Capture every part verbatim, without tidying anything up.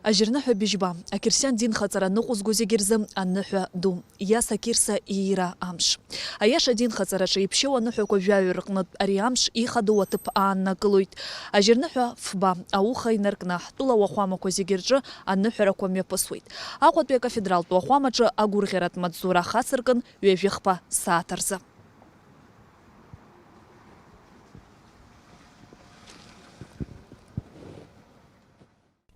Ажьырныҳәа быжьба, ақьырсиан динхаҵара ныҟәызго зегьы рзы аныҳәа ду, Иаса Қьырса иира амш. Аиаша адинхаҵараҿы иԥшьоу аныҳәақәа жәаҩа рҟнытә ари амш ихадоу аҭыԥ ааннакылоит. Ажьырныҳәа фба ауха инаркны, ҳтәыла уахәамақәа зегьы рҿы аныҳәарақәа мҩаԥысуеит. Аҟәатәи акафедралтә уахәамаҿы агәырӷьаратә маҵзура ахацыркын ҩажәи хԥа сааҭ рзы.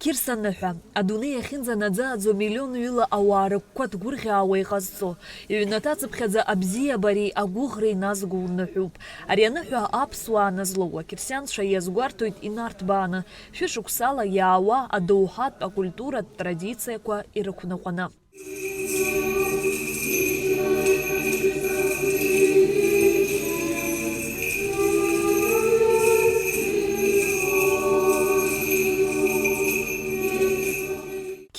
Қьырса ныҳәа, адунеи иахьынӡанаӡааӡо миллионҩыла ауаа рыгәқәа ҭгәырӷьаауа иҟазҵо, иҩнаҭацыԥхьаӡа абзиабареи агәыӷреи назго уныҳәоуп. Ари аныҳәа аԥсуаа назлоу ақьырсианцәа иазгәарҭоит инарҭбааны, шәышықәсала иаауа адоуҳатә акультуратә традициақәа ирықәныҟәаны.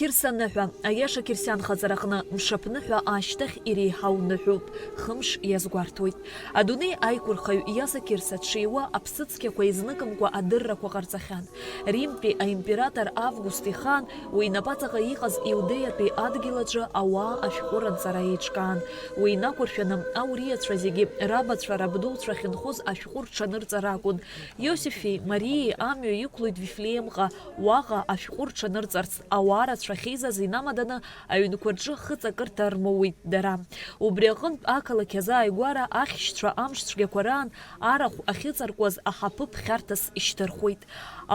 Қьырса ныҳәа, аиаша қьырсианхаҵараҟны мшаԥныҳәа ашьҭахь иреиҳау ныҳәоуп, хымш иазгәарҭоит. Адунеи аиқәырхаҩ Иаса Қьырса дшиуа аԥсыцқьақәа изныкымкәа адыррақәа ҟарҵахьан. Римтәи аимператор Август ихаан уи инапаҵаҟа иҟаз Иудеиатәи адгьыл аҿы ауаа ашәҟәы ранҵара еиҿкаан. Уи инақәыршәаны ауриацәа зегьы рабацәа, рабдуцәа ахьынхоз ашәҟәы рҽанырҵара акәын. Иосифи Мариеи амҩа иқәлоит Вифлеемҟа, уаҟа ашәҟәы рҽанырҵарц ауаа рацәа ахьеизаз инамаданы аҩнқәа рҿы хыҵакырҭа рмоуит дара. Убри аҟынтә ақалақь азааигәара ахьшьцәа амш цәгьақәа раан арахә ахьыҵаркуаз аҳаԥы ԥхьарҭас ишьҭырхуеит.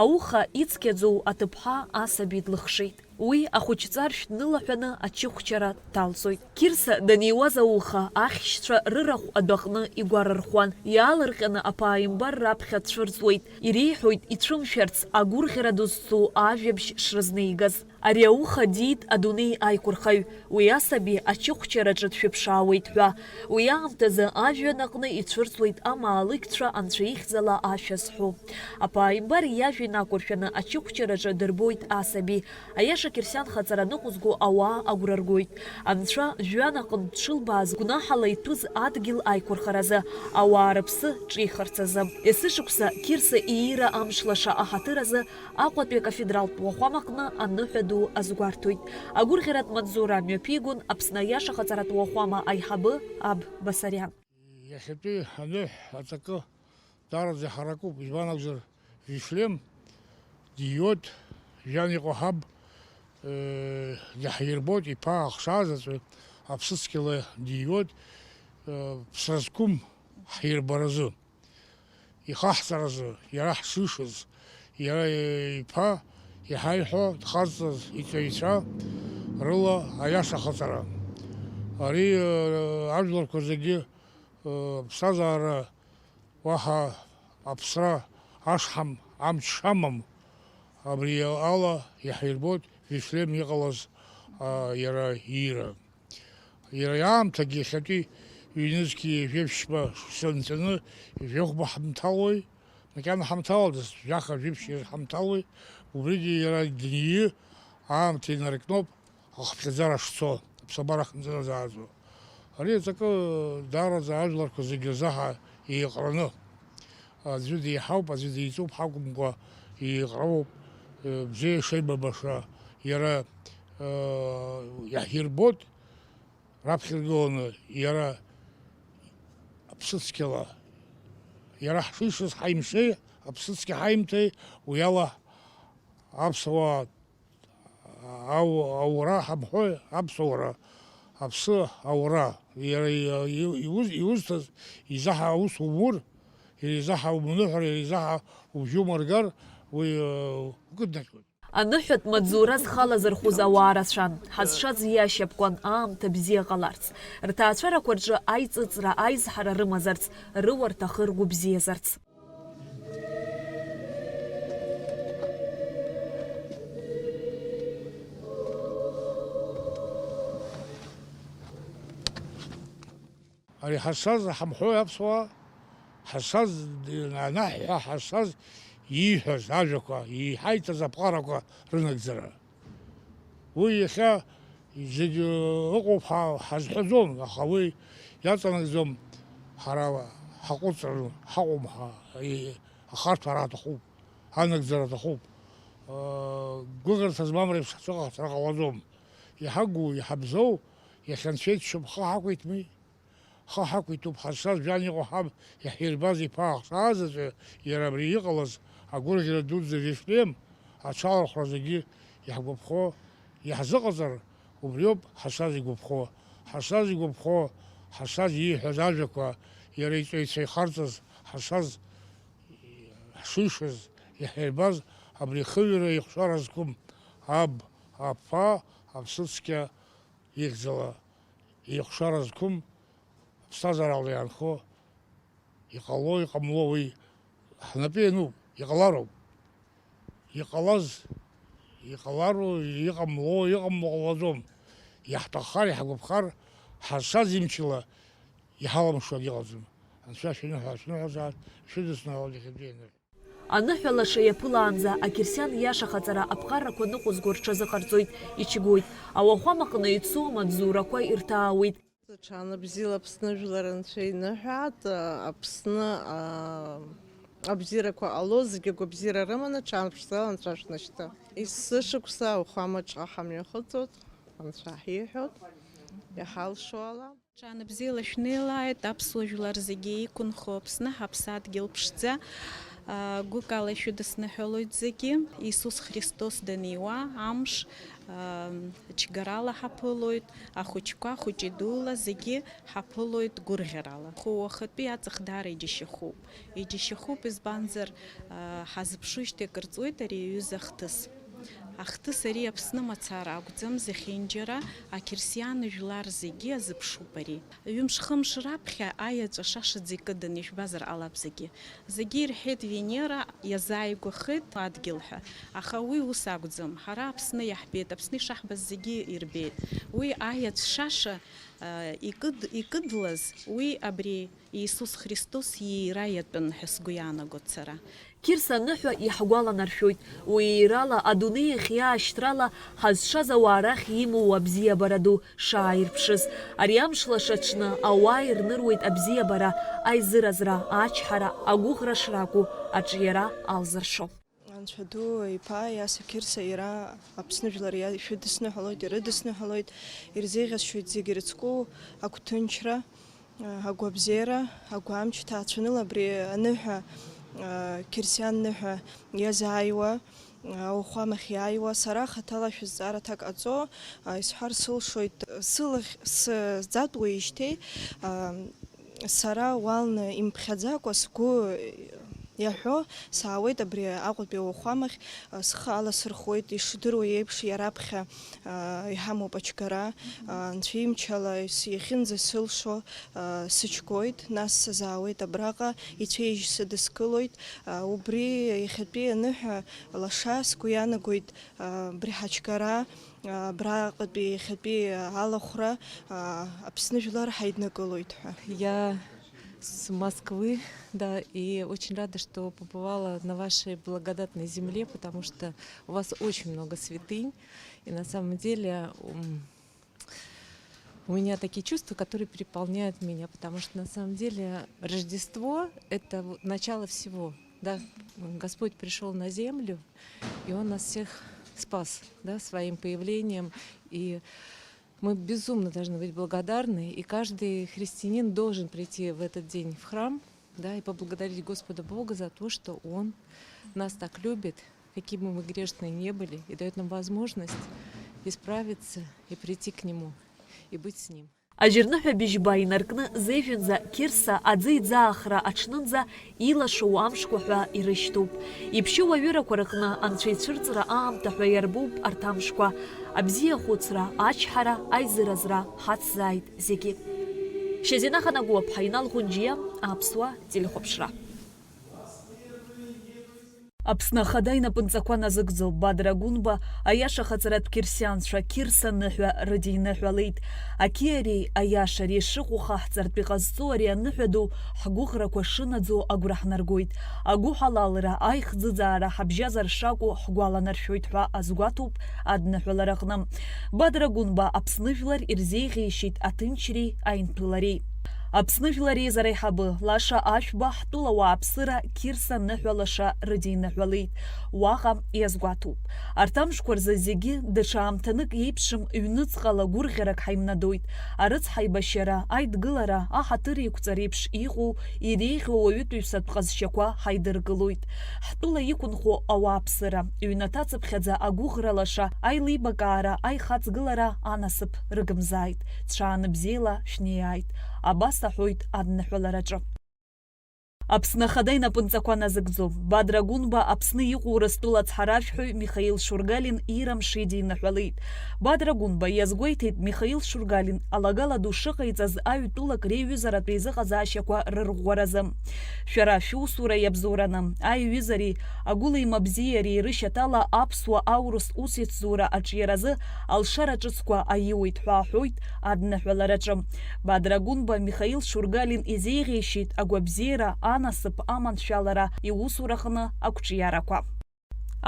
Ауха ицқьаӡоу аҭыԥҳа асаби длыхшеит. Уи ахәыҷҵаршә днылаҳәаны ачыхәчара дҭалҵоит. Қьырса даниуаз ауха ахьшьцәа рырахә адәаҟны игәарархәуан, иаалырҟьаны аԥааимбар раԥхьа дцәырҵуеит, иреиҳәоит ицәымшәарц агәырӷьара ду зцу ажәабжь шрызнеигаз. Ари ауха диит адунеи аиқәырхаҩ, уи асаби ачыхәчараҿы дшәыԥшаауеит ҳәа. Уи аамҭазы ажәҩан аҟны ицәырҵуеит амаалықьцәа анцәа ихьӡала ашәа зҳәо. Аԥааимбар иажәа инақәыршәаны ачыхәчараҿы дырбоит асаби. Аиаша қьырсианхаҵара ныҟәызго ауаа агәра ргоит. Анцәа жәҩан аҟынтә дшылбааз гәнаҳала иҭәыз адгьыл аиқәырхаразы, ауаа рыԥсы ҿихырц азы. Есышықәса Қьырса иира амш лаша аҳаҭыр азы Аҟәатәи акафедралтә уахәамаҟны аныҳәа ду азгәарҭоит. Агәырӷьаратә маҵзура мҩаԥигон Аԥсны аиаша хаҵаратә уахәама аиҳабы аб Басариан. Иахьатәи аныҳә аҵакы даараӡа иҳаракуп, избан акәзар, Вифлеем дииуеит, жәҩан иҟоу ҳаб, э, диаҳирбоит, иԥа ахшаа заҵәы аԥсыцқьала дииуеит, э, ԥсра зқәым ҳирбаразы, ихаҳҵаразы, иара ҳшишаз, иара иԥа иҳаиҳәо дҟазҵаз иҵаҩцәа рыла аиаша хаҵара. Ари, э, ажәларқәа зегьы, э, ԥсҭазаара уаҳа аԥсра ашҳам амч шамам, абри ала иаҳирбоит Вифлеем иҟалаз, а, иара иира. Иара иаамҭагьы иахьатәи ҩнызқьи жәеиԥшьба шықәса нҵәаны жәохәба ҳамҭалои, макьана ҳамҭалдаз, жәаха жәиԥшь ҳамҭалои, убригьы иара днеи аамҭа инаркноуп. Ахыԥхьаӡара шцо, аԥсабара ахьынӡанаӡааӡо. Ари аҵакы даараӡа ажәларқәа зегьы рзаҳа еиҟараны, аӡәы деиҳауп, аӡәы деиҵуп ҳакәымкәа, еиҟароуп, э, бзиа ишеибабаша, иара, э, иаҳирбоит, раԥхьа иргыланы, иара аԥсыцқьала, иара ҳшишаз ҳаимшеи, аԥсыцқьа ҳаимҭеи, уи ала аԥсуаа Ау-, аура ҳамҳәои, аԥсуара, аԥсы аура, иара и-, и-, иуз-, иузҭаз изаҳа аус умур, иара изаҳа умныҳәар, иара изаҳа ужьумыргар, уи, э, укыднаҟьоит. Аныҳәатә маҵзура зхала зырхәыз ауаа рацәан, ҳазшаз иашьапкуан аамҭа бзиа ҟаларц. Рҭаацәарақәа рҿы аиҵыҵра, аизҳара рымазарц, рыуа рҭахы ргәыбзиазарц. Ари ҳазшаз ҳамҳәои аԥсуаа, ҳазшаз, анаҳҳәа ҳазшаз ииҳәаз ажәақәа, иҳаиҭаз аԥҟарақәа рынагӡара. Уи иахьа зегь ыҟоуп ҳа-, ҳазҳәаӡом, аха уи иаҵанакӡом, ҳара ҳаҟәыҵраны ҳаҟоума, ҳа-, и-, ахарҭәара аҭахуп, анагӡара аҭахуп. Гәыӷырҭа змам реиԥш ҳцәыҟаҵара ҟалаӡом. Иҳагу, иҳабзоу, иахьа Анцәа иџьшьоуп, ҳхы ҳақәиҭми? Ҳхы ҳақәиҭуп, ҳазшаз жәан иҟоу ҳаб иаҳирбаз иԥа ахшаа заҵәы, иара абри иҟалаз агәырӷьара дуӡӡа Вифлеем аҽалархәра зегьы иаҳгәаԥхо, иаҳзыҟаҵар, убриоуп ҳазшаз игәаԥхо, ҳазшаз игәаԥхо, ҳазшаз ииҳәаз ажәақәа, иара иҵаҩцәа ихарҵаз, ҳазшаз ҳшишаз, иаҳирбаз абри ихыҩра ихшара зқәым аб, аԥа, аԥсыцқьа ихьӡала ихшара зқәым, аԥсҭазаарала иаанхо, иҟало, иҟамло уи ҳнапы иануп, иҟалароуп. Иҟалаз, иҟалароу, иҟамло, иҟамло ҟалаӡом. Иаҳҭаххар, иаҳгәаԥхар, ҳазшаз имчала иҳалымшо акгьы ыҟаӡам. Анцәа шәаныҳәа, шәныҳәазаап, шәыдысныҳәалоит иахьатәи аныҳәа. Аныҳәа лаша иаԥылаанӡа ақьырсиан иашахаҵара аԥҟарақәа ныҟәызго рҽазыҟарҵоит, ичгоит. Ауахәамаҟны ицо амаҵзурақәа ирҭаауеит. Ҽаанбзиала Аԥсны жәлар Анцәа иныҳәааит, Аԥсны, а, абзиарақәа ҟало, зегьы агәабзиара рыманы, ҽаанбзиала Анцәа шәнашьҭы. Есышықәса ауахәамаҿы ҳамҩахыҵуеит, Анцәа ҳиҳәоит, иҳалшо ала. Ҽаанбзиала шәнеилааит, аԥсуа жәлар зегьы иқәынхо Аԥсны, ҳаԥсадгьыл ԥшӡа. А, гәыкала ишәыдысныҳәалоит зегьы. Иисус Христос даниуа амш, а, чгарала ҳаԥылоит, ахәыҷқәа, хәыҷи дула зегьы ҳаԥылоит гәырӷьарала. Ху уахатәи аҵых даара иџьашьахәуп. Иџьашьахәуп, избанзар, а, ҳазыԥшуижьҭеи акыр ҵуеит ари аҩыза ахҭыс. Ахҭыс ари Аԥсны мацара акәӡам, зехьынџьара ақьырсиан жәлар зегьы азыԥшуп ари. Ҩымш-хымш раԥхьа аеҵәа шашаӡа икыдын, ижәбазар ҟалап зегьы. Зегьы ирҳәеит, Венера иазааигәахеит адгьыл ҳәа. Аха уи ус акәӡам. Ҳара Аԥсны иаҳбеит, Аԥсны ишаҳбаз зегьы ирбеит. Уи аеҵә шаша, а, икыд-, икыдлаз, уи абри Иисус Христос иира иатәын ҳәа сгәы иаанагоит сара. Қьырса аныҳәа иаҳгәаланаршәоит, уи иирала, адунеи ахь иаашьҭрала ҳазшаз ауаа рахь имоу абзиабара ду шааирԥшыз. Ари амш лаша аҽны ауаа ирныруеит абзиабара, аизыразра, ачҳара, агәыӷра шракәу, аҿиара алзыршо. Анцәа ду иԥа Иаса Қьырса иара Аԥсны жәлар иа-, ишәыдысныҳәалоит, ирыдысныҳәалоит, ирзеиӷьасшьоит зегьы ирыцку агәҭынчра, агәабзиара, агәамч ҭаацәаныл абри аныҳәа, а, қьырсиан ныҳәа иазааиуа, а, ауахәамахь иааиуа, сара хаҭала шәызҵаара аҭак ҟаҵо, а, исҳәар сылшоит, сылахь сзаҵуеижьҭеи, а, сара уалны имԥхьаӡакәа сгәы иаҳәо, саауеит абри Аҟәатәи ауахәамахь, схы аласырхәуеит, ишдыруа еиԥш, иараԥхьа, а, иҳамоуп ачгара, а, анцәа имчала ис-, иахьынӡасылшо, а, сычгоит, нас сазаауеит абраҟа, ицәеижь сыдыскылоит, а, убри иахьатәи аныҳәа лаша сгәы иаанагоит, а, абри ҳачгара, а, абраҟатәи иахьатәи алахәра, а, Аԥсны жәлар ҳаиднакылоит ҳәа. Я с Москвы, да, и очень рада, что побывала на вашей благодатной земле, потому что у вас очень много святынь. И на самом деле, м, у меня такие чувства, которые переполняют меня, потому что на самом деле Рождество — это вот начало всего, да. Господь пришёл на землю, и Он нас всех спас, да, своим появлением. И мы безумно должны быть благодарны, и каждый христианин должен прийти в этот день в храм, да, и поблагодарить Господа Бога за то, что Он нас так любит, какие бы мы грешные не были, и даёт нам возможность исправиться и прийти к Нему, и быть с Ним. Ажьырныҳәа быжьба инаркны зежәанӡа Қьырса аӡы иӡаахра аҽнынӡа илашоу амшқәа ҳәа ирышьҭоуп. Иԥшьоу аҩырақәа рыҟны анцәа ицәырҵра аамҭа ҳәа иарбоуп арҭ амшқәа. Абзиахәыцра, ачҳара, аизыразра ҳацзааит зегьы. Шьазина Ханагәаԥҳа, Инал Ӷәынџьиа, Аԥсуа телехәаԥшра. Аԥсны Ахада инапынҵақәа назыгӡо Бадра Гәынба аиашахаҵаратә қьырсианцәа Қьырса ныҳәа рыдиныҳәалеит. Ақьиареи аиашареи шыҟоу хаҳҵартә иҟазҵо ари аныҳәа ду ҳгәыӷрақәа шынаӡо агәра ҳнаргоит. Агәыҳалалра, аихӡыӡаара ҳабжьазар шакәу ҳгәаланаршәоит ҳәа азгәаҭоуп адныҳәалараҟны. Бадра Гәынба Аԥсны жәлар ирзеиӷьеишьеит аҭынчреи аинԥылареи. Аԥсны Жәлар Реизара аиҳабы Лаша Ашәба ҳтәыла ауааԥсыра Қьырса ныҳәа лаша рыдиныҳәалеит. Уаҟа иазгәаҭоуп. Арҭ амшқәа рзы зегьы даҽа аамҭанык еиԥшым ҩныҵҟала гәырӷьарак ҳаимнадоит. Арыцҳаибашьара, аидгылара, аҳаҭыр еиқәҵара еиԥш иҟоу, иреиӷьу ауаҩытәыҩсатә ҟазшьақәа ҳаидыркылоит. Ҳтәыла иқәынхо ауааԥсыра, ҩнаҭацыԥхьаӡа агәыӷра лаша, аилибакаара, аихаҵгылара анасыԥ рыгымзааит. Ҽаанбзиала шәнеиааит. Абас аҳәоит адныҳәалараҿы. Аԥсны Ахада инапынҵақәа назыгӡо. Бадра Гәынба Аԥсны иҟоу Урыстәыла ацҳаражәҳәаҩ Михаил Шургалин иира мши диныҳәалеит. Бадра Гәынба иазгәеиҭеит Михаил Шургалин алагала ду шыҟаиҵаз аҩ-тәылак реиҩызаратә еизыҟазаашьақәа рырӷәӷәаразы. Шәара шәусура иабзоураны, аиҩызареи агәылеимабзиареи рышьаҭала аԥсуа-аурыс усеицзура аҿиаразы алшара ҿыцқәа аиуеит ҳәа аҳәоит адныҳәалараҿы. Бадра Гәынба Михаил Шургалин изеиӷьеишьеит агәабзиара, анасыԥ аманшәалара иусураҟны ақәҿиарақәа.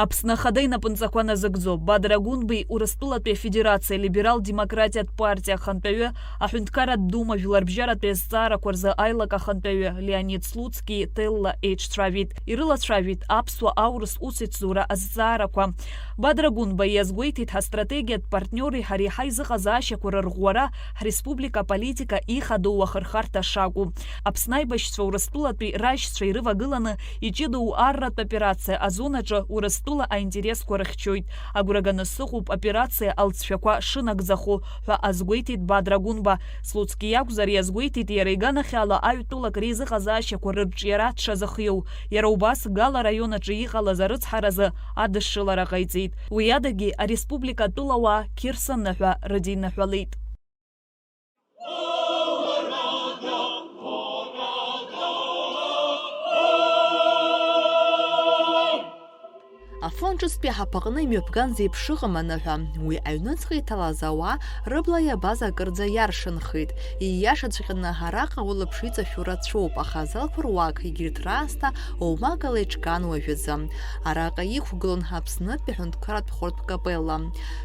Аԥсны Ахада инапынҵақәа назыгӡо, Бадра Гәынбеи Урыстәылатәи Афедерациа либерал-демократиатә партиа ахантәаҩы, аҳәынҭқарратә Дума жәларбжьаратәи азҵаарақәа рзы аилак ахантәаҩы Леонид Слуцки Телла еиҿцәажәеит. Ирылацәажәеит аԥсуа-аурыс усеицзура азҵаарақәа. Бадра Гәынба иазгәеиҭеит ҳастратегиатә партниори ҳареи ҳаизыҟазаашьақәа рырӷәӷәара, ҳреспублика аполитика ихадоу ахырхарҭа шакәу. Аԥсны аибашьцәа Урыстәылатәи рашьцәа ирывагыланы иҷыдоу арратә операциа азонаҿы Урыстәыла аинтересқәа рыхьчоит. Агәра ганы сыҟоуп операциа алҵшәақәа шынагӡахо, ҳәа азгәеиҭеит Бадра Гәынба. Слуцки иакәзар, иазгәеиҭеит иара иганахьала аҩ-тәылак реизыҟазаашьақәа рырҿиара дшазыхиоу. Иара убас Гал араион аҿы иҟалаз арыцҳаразы адышшылара ҟаиҵеит. Уи адагьы ареспублика атәылауаа Қьырса ныҳәа рыдиныҳәалеит. Афон ҿыцтәи аҳаԥаҟны имҩаԥган зеиԥш ыҟам аныҳәа. Уи аҩныҵҟа иҭалаз ауаа рыбла иабаз акырӡа иаршанхеит. Ииашаҵәҟьаны араҟа улаԥш иҵашәо рацәоуп, аха азалқәа руак, егьырҭ раасҭа оумакала иҿкаан уажәазы. Араҟа иқәгылон Аԥснытәи аҳәынҭқарратә хортә капелла.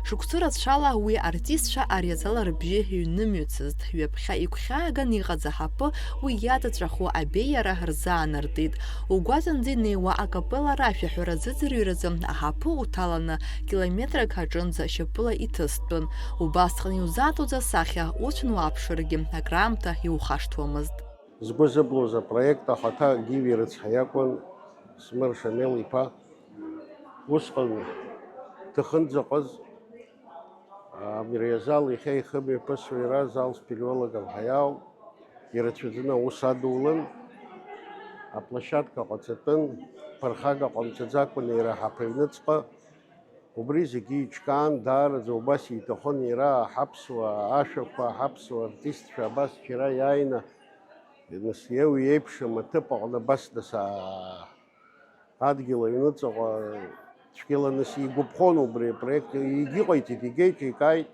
Шықәсы рацәала уи артистцәа ари азал рыбжьы ҩнымҩыцызт. Ҩаԥхьа игәхьааган иҟаз аҳаԥы уи иаҵаҵәаху абеиара рзаанартит. Угәаҵанӡа инеиуа акапелла рашәаҳәара зыӡырҩразы аҳаԥы уҭаланы километрак аҿынӡа шьапыла иҭыстәын. Убасҟан иузаҭоз асахьа уцәан уааԥшыргьы акраамҭа иухашҭуамызт. Згәы зыблуз апроект ахаҭа Гиви рыцҳа иакәын, Смыр Шамел иԥа. Усҟан дҭахынӡаҟаз, абри азал иахьа ихы мҩаԥысуа иара зал спелеологов ҳәа иауп, ирацәаӡаны аус адулан, аплощадка ҟаҵатәын, ԥырхага ҟамҵаӡакәан иара аҳаԥы аҩныҵҟа. Убри зегьы еиҿкаан, даараӡа убас иҭахын иара ҳаԥсуа ашәақәа, ҳаԥсуа артистцәа абас џьара иааины, нас, еиуеиԥшым аҭыԥ аҟны абас, нас, аа, адгьыл аҩныҵаҟа цәгьала, нас, игәаԥхон убри апроект, егьыҟаиҵеит, егьеиҿикааит.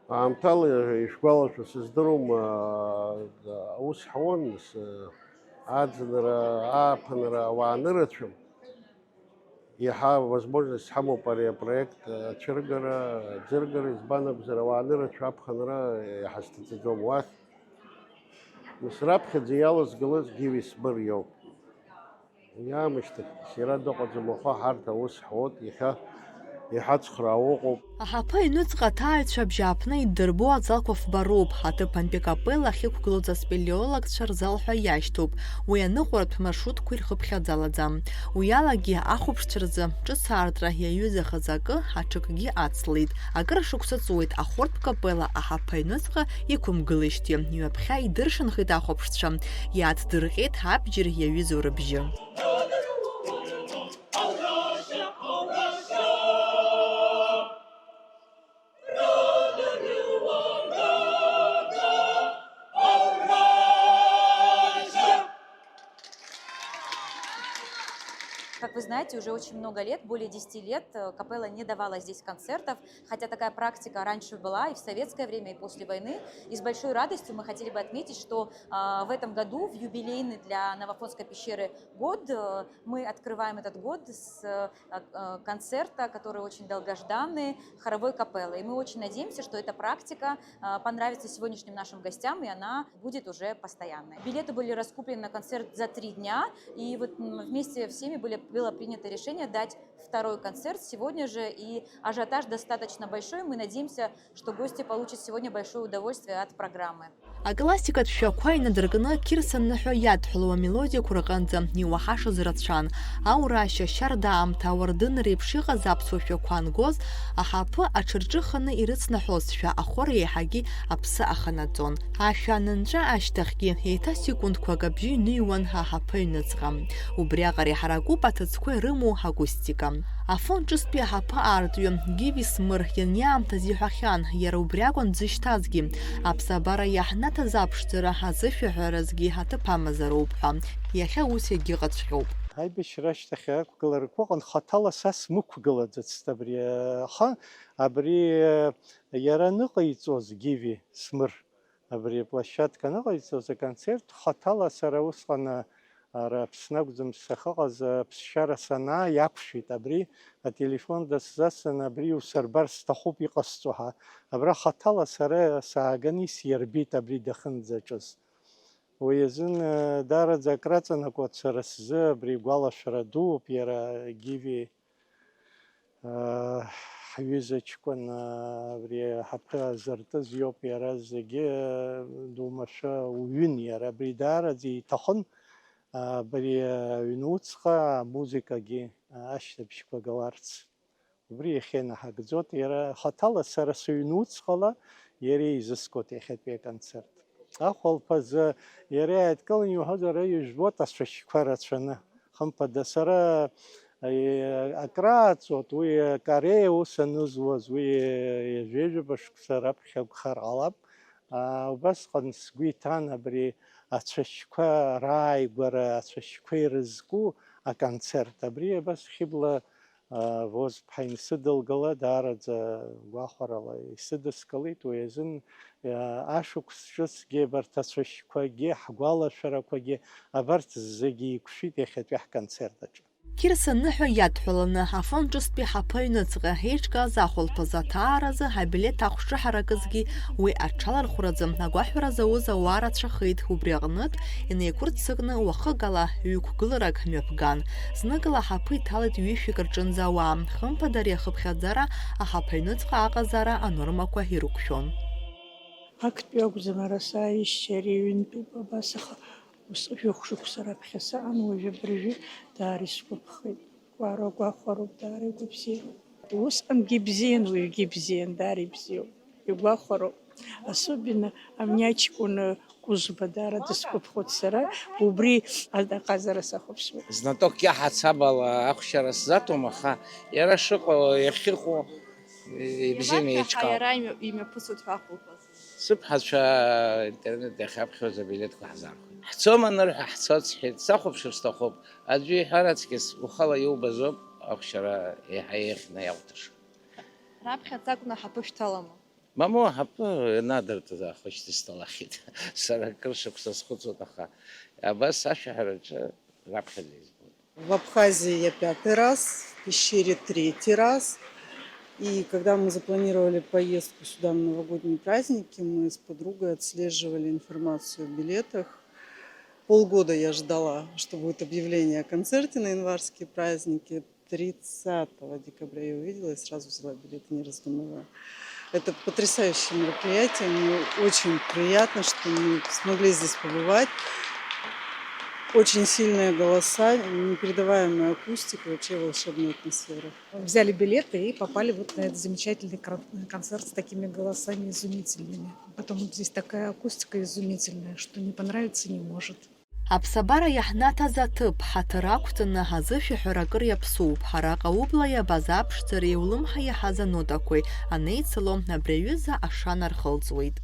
Аамҭала ишәгәалашәо сыздыруам, аа, аус ҳуан, нас, аӡынра, ааԥынра, ауаа анырацәам. Иаҳа возможность ҳамоуп ари апроект ацәыргара, аӡыргара, избан акәзар, ауаа анырацәа аԥхынра иаҳа сҭаҵаӡом уахь. Нас раԥхьаӡа иалазгалаз Гиви Смыр иоуп. Уи аамышьҭахь ссира дыҟаӡам, аха ҳарҭ аус ҳуеит, иахьа иҳацхраауа ыҟоуп. Аҳаԥы аҩныҵҟа аҭааҩцәа абжьааԥны иддырбо азалқәа фба роуп, аҭыԥантәи акапелла ахьықәгылоз аспелеологцәа рзал ҳәа иашьҭоуп, уи аныҟәаратә маршрутқәа ирхыԥхьаӡалаӡам. Уи алагьы ахәаԥшцәа рзы ҿыц аартра иаҩызахаз акы, аҽакгьы ацлеит. Акыр шықәса ҵуеит ахортә капелла аҳаԥы аҩныҵҟа иқәымгылеижьҭеи, ҩаԥхьа идыршанхеит ахәаԥшцәа, иааҭдырҟьеит абџьар иаҩызоу рыбжьы. Вы знаете, уже очень много лет, более десяти лет, э, капелла не давала здесь концертов, хотя такая практика раньше была и в советское время, и после войны. И с большой радостью мы хотели бы отметить, что, а, в этом году, в юбилейный для Новоафонской пещеры год, э, мы открываем этот год с, э, э, концерта, который очень долгожданный, хоровой капеллы. И мы очень надеемся, что эта практика, э, понравится сегодняшним нашим гостям, и она будет уже постоянной. Билеты были раскуплены на концерт за три дня, и вот, м, вместе всеми были, было принято решение дать второй концерт сегодня же, и ажиотаж достаточно большой. Мы надеемся, что гости получат сегодня большое удовольствие от программы. Аклассикатә шәақәа инадыркны Қьырса ныҳәа иадҳәалоу амелодиақәа рҟынӡа иуаҳашаз рацәан. Аура, ашьа шьарда аамҭа, ауардын реиԥш иҟаз аԥсуа шәақәа ангоз, аҳаԥы аҽырҿыханы ирыцнаҳәозшәа, ахор еиҳагьы аԥсы аханаҵон. Ашәа анынҵәа ашьҭахьгьы, еиҭа секундқәак абжьы иныҩуан аҳаԥы аҩныҵҟа. Убриаҟара иҳаракуп аҭыӡқәа ирымоу акустика. Афон ҿыцтәи аҳаԥы аартҩы Гиви Смыр ианиаамҭаз иҳәахьан, иара убри акәын дзышьҭазгьы. Аԥсабара иаҳнаҭаз аԥшӡара азышәаҳәаразгьы аҭыԥ амазароуп ҳәа. Иахьа ус иагьыҟаҵәҟьоуп. Аибашьра ашьҭахь ақәгыларақәа ыҟан, хаҭала са смықәгылаӡацт абри, аха абри иара аныҟаиҵоз Гиви Смыр. Абри аплощадка аныҟаиҵоз аконцерт хаҭала сара усҟан, ара Аԥсны акәӡам сахьыҟаз, аԥсшьара санааи, иақәшәеит абри, ателефон дысзасын, абри усырбар сҭахуп иҟасҵо ҳәа. Абра хаҭала сара сааганы исирбеит абри дахьынӡаҿыз. Уи азын, э, даараӡа акраҵанакуан сара сзы, абри гәалашәара дууп, иара Гиви. Ҳҩыза ҷкәын, абри аҳаԥы азыртыз иоуп, иара зегьы думашәа уҩын, иара абри даараӡа иҭахын, абри аҩнуҵҟа амузыкагьы ашьҭыбжьқәа галарц. Убри иахьа инаҳагӡоит, иара хаҭала сара сыҩнуҵҟала иара изыскуеит иахьатәи аконцерт. Ахәылԥазы иара иааидкылан иуҳәозар, ижәбоит ацәашьқәа рацәаны. Хымԥада, сара, е, акрааҵуеит, уи акареиа ус анызуаз, уи, е, ҩажәа шықәса раԥхьа акәхар ҟалап. А, убасҟан сгәы иҭан абри ацәашьқәа рааигәара, ацәашьқәа ирызку аконцерт. Абри абас Хьыбла, а, Воз-ԥҳа инсыдылгала, даараӡа гәахәарала исыдыскылеит. Уи азын, а, ашықәс ҿыцгьы абарҭ ацәашьқәагьы, ҳгәалашәарақәагьы, абарҭ зегьы еиқәшәеит иахьатәи ҳконцерт аҿы. Қьырса ныҳәа иадҳәаланы, Афон ҿыцтәи ҳаԥы аҩныҵҟа еиҿкааз ахәылԥазы аҭааразы абилеҭ ахәшҭы ҳаракызгьы уи аҽалархәразы агәаҳәара зауз ауаа рацәахеит, убри аҟнытә, инеиқәырццакны уахык ала ҩықәгыларак мҩаԥган. Зныкала аҳаԥы иҭалеит ҩышәҩык рҿынӡа ауаа, хымԥада ари ахыԥхьаӡара аҳаԥы аҩныҵҟа аҟазаара анормақәа ирықәшәон. Актәи акәӡам, ара сааишьҭеи ари ҩынтәуп, абас, аха ус жәохә шықәса раԥхьа саан, уажәы абыржәы даара исгәаԥхеит. Уара гәахәароуп, даара игәабзиароуп. Усҟангьы ибзиан, уажәгьы ибзиан, даара ибзиоуп. Игәахәароуп. Особенно амни аҷкәын Кузба даара дысгәаԥхоит сара, убри аҟазара сахәаԥшуеит. Знаток иаҳац абала ахәшьара сзаҭом, аха иара шыҟоу, иахьыҟоу, ибзианы еиҿкаауп. Иара имҩа-, имҩаԥысуеит ҳәа ахәылԥаз. Сыԥҳацәа интернет иахьаԥхьоз абилеҭқәа ҳзаархәеит. Ҳцома анырҳәа, ҳцоит сҳәеит, сахәаԥшыр сҭахуп. Аӡәы иҳәар аҵкьыс, ухала иубазоуп ахәшьара еиҳа еиӷьны иаауҭаша. Раԥхьаӡа акәны аҳаԥы шәҭалама? Мамоу, аҳаԥы анадыртыз аахышьҭысҭалахьеит. Сара акыр шықәса схәыцуан, аха абас ашәаҳәараҿы раԥхьаӡа избоит. В Абхазии я пятый раз, в пещере третий раз. И когда мы запланировали поездку сюда на новогодние праздники, мы с подругой отслеживали информацию о билетах. Полгода я ждала, что будет объявление о концерте на январские праздники. Тридцатого декабря я увидела и сразу взяла билеты, не раздумывая. Это потрясающее мероприятие. Мне очень приятно, что мы смогли здесь побывать. Очень сильные голоса, непередаваемая акустика, вообще волшебная атмосфера. Взяли билеты и попали вот на этот замечательный кра-, концерт с такими голосами изумительными. Потом здесь такая акустика изумительная, что не понравиться не может. Аԥсабара иаҳнаҭаз аҭыԥ ҳаҭыр ақәҵаны ҳазышәаҳәар акыр иаԥсоуп. Араҟа убла иабаз аԥшӡареи улымҳа иаҳаз анотақәеи анеицыло, абри аҩыза ашана рхылҵуеит.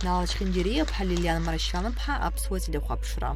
Нала Чхиндириа-ԥҳа, Лилиан Маршьан-ԥҳа, Аԥсуа телехәаԥшра.